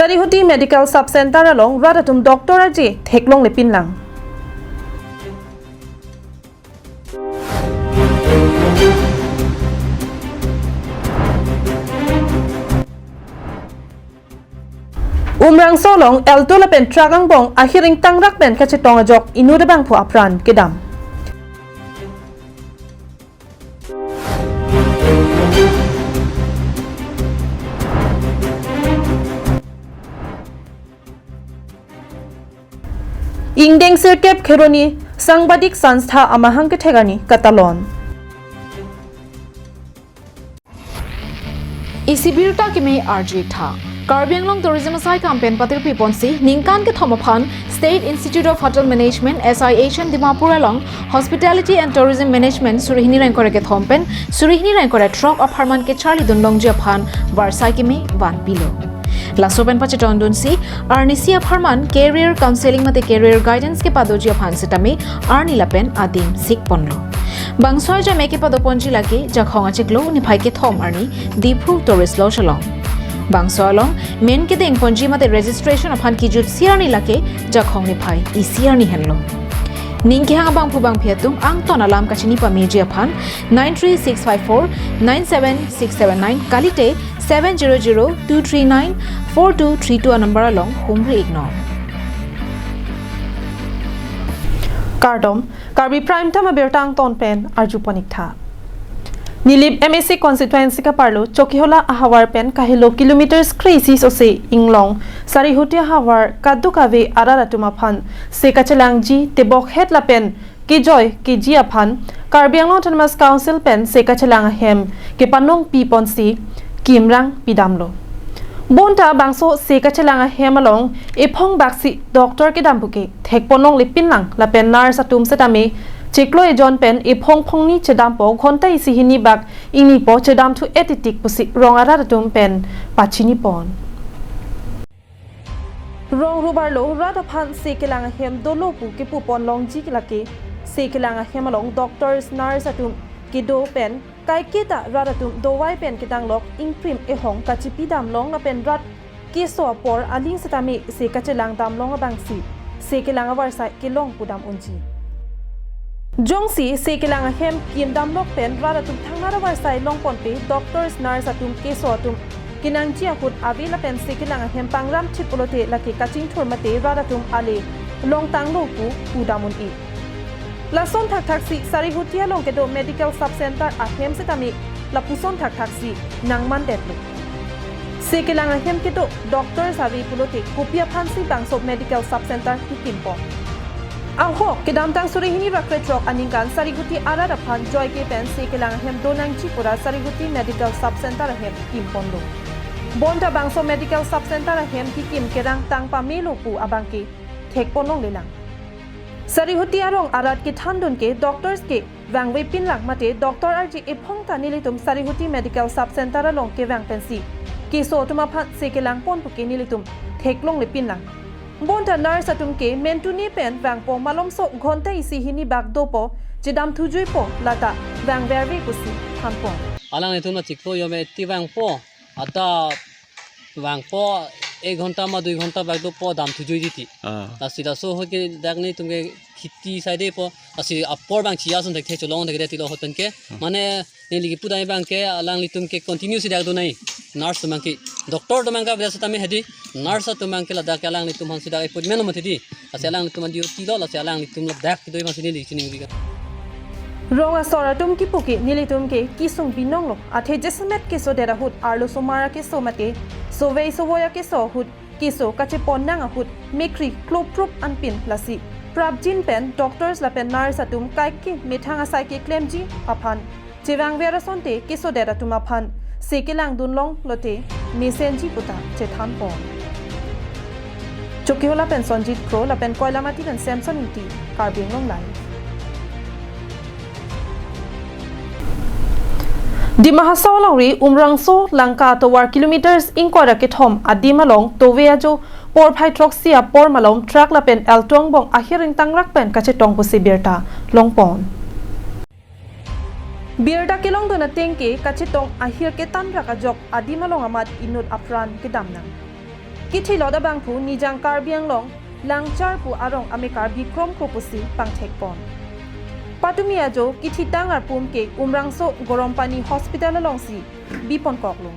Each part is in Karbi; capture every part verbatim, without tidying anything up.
Sarihuti Medical Sub Center along rat atum doctor arje theklongle pinlang. Umrangso along Alto lapen truck angbong ahir ingtangrak pen kachetong ajok inut abangphu apran kedam. Ingdeng sirkep Kheroni Sangbadik Sanstha amahang kethek arni katalon. Isi birta kimi arju tha. Karbi Anglong Tourism asai campaign patirpi ponsi ningkan kethom aphan State Institute of Hotel Management, S I H and Dimapur along Hospitality and Tourism Management suri hini ingkoi ra kethom pen suri hini ingkoi ra throk apharman kecharli dun longji aphan varsai kimi vanpilo. Laso pen pachetong dunsi arnisi apharman career counseling mate career guidance kepadoji aphan sitame arni lapen adim sik ponlo. Bangso ajame kepado ponji lake Jakhong achiklo niphai kethom arni Diphu Tourist Lodge along. Bangso along men kedeng ponji mate registration aphan kijutsi arni lake Jakhong niphai isi arni henlo. Ning kehang abangphu bangphi atum angton alam kachini pameji aphan nine three six five four nine seven six seven nine kalite seven zero zero two three nine four two three two anumber along humri iknon. Kardom, Karbi Prime Time abirta angton pen arju pon ik tha. Nilip M A C constituency kaparlo Chokihola ahavar pen kahelo kilometers kre-isi sose inglong Sarihuti ahavar kadokave arat atum aphan se kachelangji tebok het lapen kejoi keji aphan Karbi Anglong Autonomous Council pen se kachelang ahem kepanong pi ponsi kimrang pidamlo. Bonta bangso se kachelang ahem along ephong baksi doctor kedam puke thek ponlongle pinlang lapen nurse atum setame chiklo ejon pen ephong phongni chedampo ghonta isi hini bak ingnipo chedamthu etitik pusi rong arat atum pen pachini pon. Rong rubarlo rat aphan se kelang ahem dolo pu kepu pon longji lake se kelang ahem along doctors nurse atum kedo pen kaiketa rat atum dovai pen kedanglok ingprim ehong kachipidam long lapen rat keso apor aling setame se kachelang dam long abangsi se kelang avarsai kelong pudam unji. Jongsi se kelang ahem kim damlok pen rat atum thangnar avarsai long ponpe doctors nurse atum keso atum kenangji ahut ave lapen se kelang ahem pangram thip pulote lake kachingthur mate rat atum ale longtanglo pu pudam un-e. Lason thakthaksi Sarihuti along kedo medical sub center ahem setame lapuson thakthaksi nangmandetlo. Se kelang ahem kedo doctors ave pulote kopi aphansi bangso medical sub center kikim pon. Ahok kedamtang suri hini ra krethrok aningkan Sarihuti arat aphan joike pen se kelang ahem donangji pura Sarihuti medical sub center ahem kim ponlo. Bonta bangso medical sub center ahem kikim kerang tang pamelo pu abangke thek ponlonglelang. Sarihuti arong arat kethan dunke doctors kevangve pinlang mate doctor arje ephong ta nelitum Sarihuti medical sub center along kevang pensi keso atum aphan se kelang pon puke nelitum theklongle pinlang. Bonta nurse atum ke mentune pen vangpo malomso ghonta isi hini bak dopo chedamthujuipo lata vangverve pusi thanpon. Alanglitum la chiklo yome ti vangpo, adap vangpo, ek ghonta ma dui ghonta bak dopo damthujuiji ti. Ah. Lasi laso ahut ke dak nelitum ke kheti side po, lasi apor bang chia ason thekthe cholong thekthe tilo ahut pen ke. Hmm. Mane neli kipudam abangke alanglitum ke continue si dak donai. Nurse atum abangke, doctor atum abangke biasa tame hedi, nurse atum abangke ladak alanglitum aphansi dak appointment lo mati di. Lasi alanglitum an duty lo, lasi alanglitum ladak kedo aphansi neli chiningri ka. Rong asor atum kipu ke nelitum ke kesung binong lo. Athe jasemet kesodet ahut arlosomar akeso mate sovei sovoi akeso ahut keso kachepon nang ahut mekri kloprup anpin lasi prapjin pen doctors lapen nurse atum kaike methang asai keklemji aphan chevangver asonte kesodet atum aphan se kelang dunlong lote mesenji puta chethanpon. Chokihola pen Sonjit Kro lapen Koilamati pen Samson Ingti, Karbi Anglong Live. Dima Hasao alongri Umrangso Langka atovar kilometers ingkoi ra kethom adim along tove ajo porphai throksi apor malom truck lapen Alto angbong ahir ingtangrak pen kachetong pusi birta longpon. Birta kelongdun ateng ke kachetong ahir ketanrak ajok adim along amat inut apran kedam nang. Kithilot abangphu Nijang Karbi Anglong Langchar pu arong amekar Bikrom Kro pusi pangthekpon. Patumi ajo kithitang arpum ke Umrangso Gorompani Hospital alongsi biponkoklo.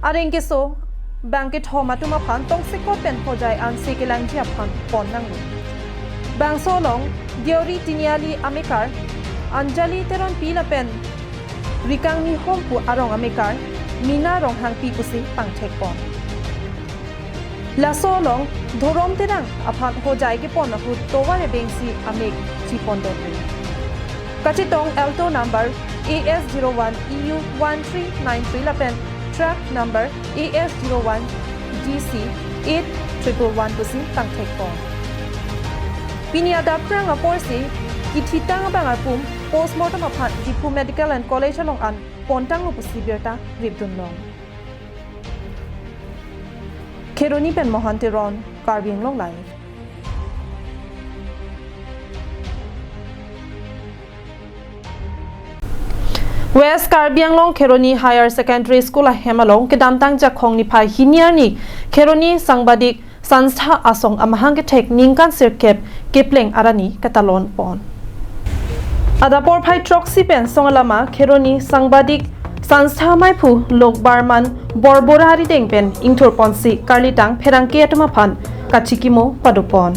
Areng keso bang kethom atum aphan tongsekot pen hojai anse kelangji aphan ponnanglo. Bangso along Deori Tiniali amekar Anjali Teronpi lapen Rikangni Hom pu arong amekar Mina Ronghangpi pusi pangthekpon. Laso along dhorom terang aphan hojai kepon ahut tovar ebengsi amek chipondetlo. Kachetong Alto number A S zero one E U one three nine three lapen truck number A S zero one D C eight triple one pusi pangthekpon. Pini adapprang aporsi kithitang abang arpum postmortem aphan Diphu Medical and College along an pontanglo pusi birta ripdunlong. Kheroni pen Mohan Teron, Karbi Anglong Live. West Karbi Anglong Kheroni Higher Secondary School ahem along kedamtang Jakhong niphai hini arni Kheroni Sangbadik Sanstha Asong amahang kethek ningkan sirkep kepleng arni katalon pon. Adap porphai throksi pen songalama Kheroni Sangbadik Sanstha amaiphu Lok Barman Borbora arideng pen ingthurponsi karlitang pherangke atum aphan kachikimo padopon.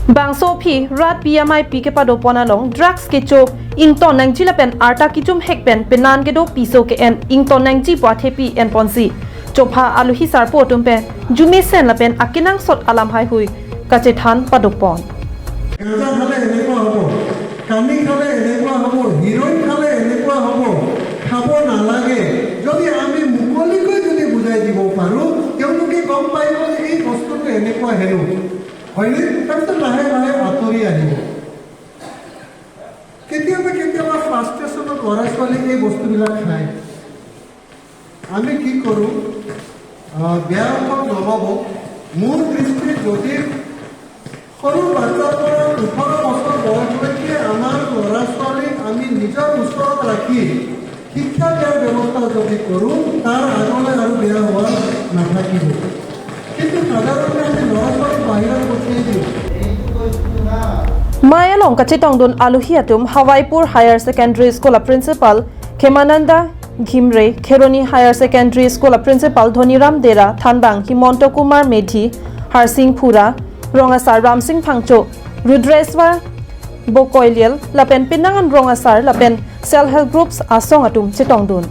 Bangso aphi rat pi amei pi kepadopon along drugs kecho ington nangji lapen arta kejumhek pen penan kedo piso ke-en ington nangji pu athepi enponsi chopha aluhi sarpo atum pen jumesen lapen akenangsot alam haihui kachethan padopon. গাঁজা খালে এনেকুৱা হ'ব, কানি খালে এনেকুৱা হ'ব, হিৰইন খালে এনেকুৱা হ'ব, খাব নালাগে। যদি আমি মুকলিকৈ যদি বুজাই দিব পাৰোঁ, তেওঁলোকে গম পাব যে এই বস্তুটো এনেকুৱা হেনো, হয়নে? তাৰপিছত লাহে লাহে আঁতৰি আহিব। কেতিয়াবা কেতিয়াবা ফ্ৰাষ্ট্ৰেশ্যনত ল'ৰা ছোৱালীয়ে এই বস্তুবিলাক খায়। আমি কি কৰোঁ? আহ, বেয়া অৰ্থত নল'ব। মোৰ দৃষ্টিত যদি সৰু বাচ্ছাৰ পৰা ওঠৰ বছৰ বয়সলৈকে আমাৰ ল'ৰা ছোৱালীক আমি নিজৰ ওচৰত ৰাখি শিক্ষা দিয়াৰ ব্যৱস্থা যদি কৰোঁ, তাৰ আগলৈ আৰু বেয়া হোৱা নাথাকিব। কিন্তু সাধাৰণতে আমি ল'ৰা ছোৱালীক বাহিৰত পঠিয়াই দিওঁ। Amei along kachetongdun aluhi atum Hawaipur Higher Secondary School a Principal Khemananda Ghimre, Kheroni Higher Secondary School a Principal Dhoniram Dera, thanbang Himanta Kumar Medhi, Harsing Phura, Rongasar Ramsing Phangcho, Rudreswar Bokoilial lapen penang an rongasar lapen self help groups asong atum chetongdun.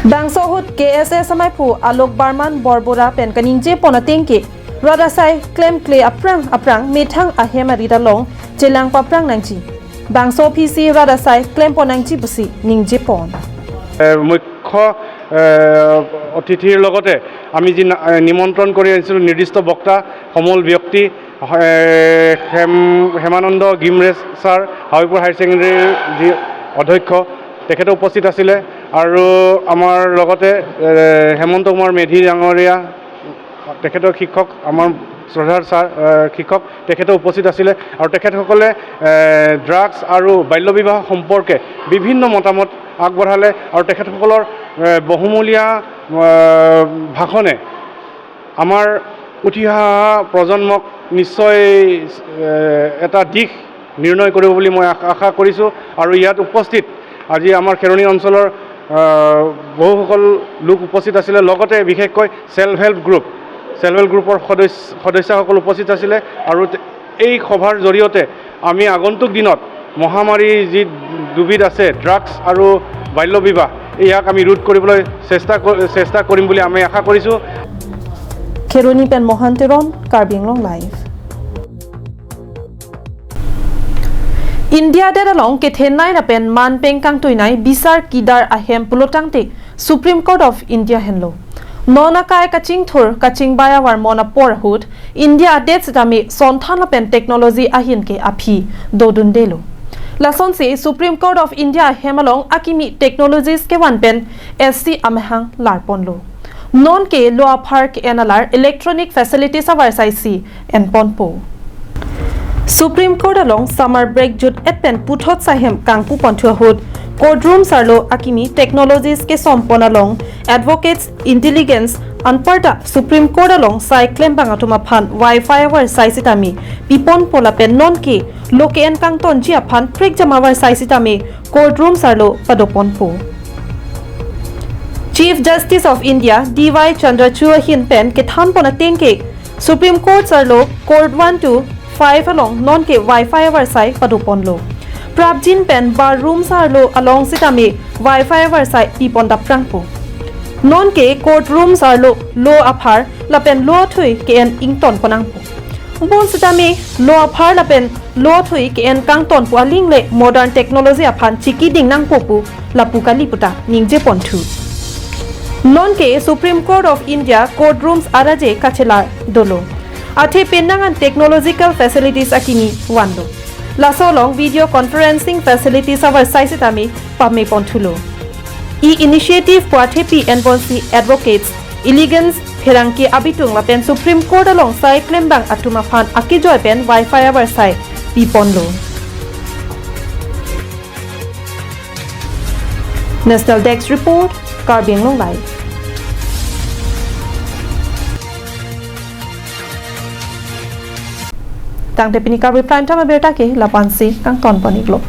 Bangso ahut K S S amaiphu Alok Barman Borbora pen kaningjepon ateng ke rat asai klemkle aphrang aphrang methang ahem arit along chelang paphrang nangji. Bangso aphisi rat asai klempon nangji pusi ningjepon. এ, মুখ্য, এ, অতিথিৰ লগতে আমি যি না-, এ, নিমন্ত্ৰণ কৰি আনিছিলোঁ নিৰ্দিষ্ট বক্তা, সমল ব্যক্তি, এ, হেম-, হেমানন্দ গিমৰে ছাৰ, হাবিপুৰ হায়াৰ ছেকেণ্ডেৰীৰ যি অধ্যক্ষ, তেখেতো উপস্থিত আছিলে। আৰু আমাৰ লগতে, এ, হেমন্ত কুমাৰ মেধি ডাঙৰীয়া, তেখেতৰ শিক্ষক, আমাৰ শ্ৰদ্ধাৰ ছাৰ, এ, শিক্ষক, তেখেতো উপস্থিত আছিলে। আৰু তেখেতসকলে, এ, ড্ৰাগছ আৰু বাল্য বিবাহ সম্পৰ্কে বিভিন্ন মতামত আগবঢ়ালে। আৰু তেখেতসকলৰ, এ, বহুমূলীয়া, এ, ভাষণে আমাৰ উঠি অহা প্ৰজন্মক নিশ্চয়, এ, এটা দিশ নিৰ্ণয় কৰিব বুলি মই আশা, আশা কৰিছোঁ। আৰু ইয়াত উপস্থিত আজি আমাৰ খেৰণি অঞ্চলৰ, আহ, বহুসকল লোক উপস্থিত আছিলে, লগতে বিশেষকৈ self help group, self help গ্ৰুপৰ সদস্য, সদস্যসকল উপস্থিত আছিলে। আৰু তে-, এই সভাৰ জৰিয়তে আমি আগন্তুক দিনত মহামাৰী যি দুবিধ আছে, ড্ৰাগছ আৰু বাল্য বিবাহ, ইয়াক আমি ৰোধ কৰিবলৈ চেষ্টা ক-, চেষ্টা কৰিম বুলি আমি আশা কৰিছোঁ। Kheroni pen Mohan Teron, Karbi Anglong Live. India adet along kethenei lapen manpeng kangtuinei bisar kidar ahem pulotangte Supreme Court of India henlo. Non akai kachingthur kachingbai avarmon apor ahut India adet sitame sonthan lapen technology ahin ke aphi dodundelo. Lasonsi Supreme Court of India ahem along akimi technologies kevan pen S C amahang larponlo. Non ke lo aphar ke-en alar electronic facilities avarsai si enponpo. Supreme Court along summer break jut-et pen puthot sahem kangpuponthu ahut courtrooms arlo akimi technologies kesompon along advocates intelligence anparta Supreme Court along sai klembang atum aphan Wi-Fi avarsai sitame piponpo lapen nonke lo ke-en kangtonji aphan prekjam avarsai sitame court rooms arlo padoponpo. Chief Justice of India D Y Chandrachud ahin pen kethanpon ateng ke Supreme Court arlo court one to five along nonke Wi-Fi avarsai padoponlo. Prapjin pen bar rooms arlo along sitame Wi-Fi avarsai pipon daprangpo. Nonke court rooms arlo lo aphar lapen lo athui ke-en ingtonpon nangpo. Bonsitame lo aphar lapen lo athui ke-en kangtonpo aling le modern technology aphan chikiding nangpo pu lapu kali puta ningjeponthu. Nonke Supreme Court of India court rooms araje kachelar dolo. Athe penang an technological facilities akimi vanlo. Laso along video conferencing facilities avarsai sitame pameponthulo. E-initiative pu athepi enbonsi advocates Elegance Pherangke abitung lapen Supreme Court along sai klembang atum aphan akejoi pen Wi-Fi avarsai piponlo. National Desk Report, Karbi Anglong Live. Tangte pini Karbi Prime Time abirta ke lapu-ansi kangtonpon-iklo.